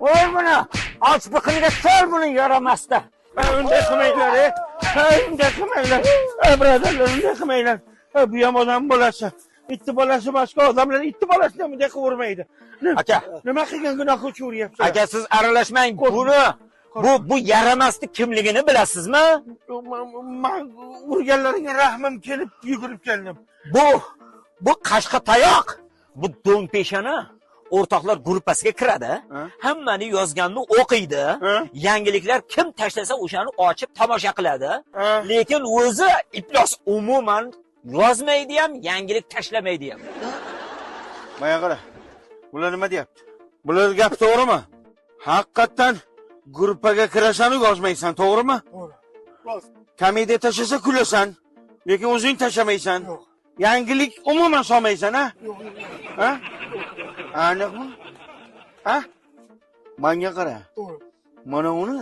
Ur buni. Och biqiniga sol buni yaramasda. Unday qilmanglar, unday qilmanglar. Birodarlar, unday qilmanglar. Bu ham odam bolasi. Itni bolasi boshqa odamlar itni bolasini bunday qilib. Aka, nima qilgan gunohi uchun uryapsiz? Aka, siz aralashmang. Buni bu yaramasni kimligini bilasizmi? Men urganlaringga rahmim kelib yugurib keldim. Bu qashqa tayoq, bu do'ng peshana o'rtoqlar gruppasiga kiradi. Hammani yozganini o'qiydi. Yangiliklar kim tashlasa o'shani ochib tomosha qiladi. Lekin o'zi iflos umuman yozmaydi ham, yangilik tashlamaydi ham. Menga qara. Bular nima deyapti? Bular gap to'g'rimi? Haqiqatan gruppaga kirasan, yozmaysan, to'g'rimi? To'g'ri. Rost. Komediya tashlasa kulasan, lekin o'zing tashlamaysan. Yo'q. Yangilik umuman solmaysan, ha? Yo'q. Ha? Aniqmi? Ha? Menga qara. To'g'ri. Mana uni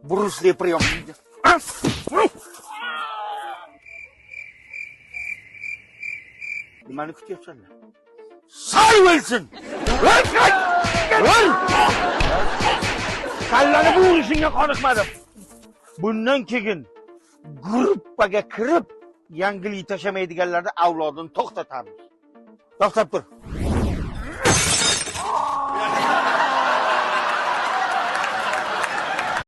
Brusli priyom. Nimani kutyapsanlar? Sal o'lsin. O'l! Kallani bu urishingga qoniqmadim. Bundan keyin gruppaga kirib yangilik tashlamaydiganlarni avlodini to'xtatamiz. To'xtab tur.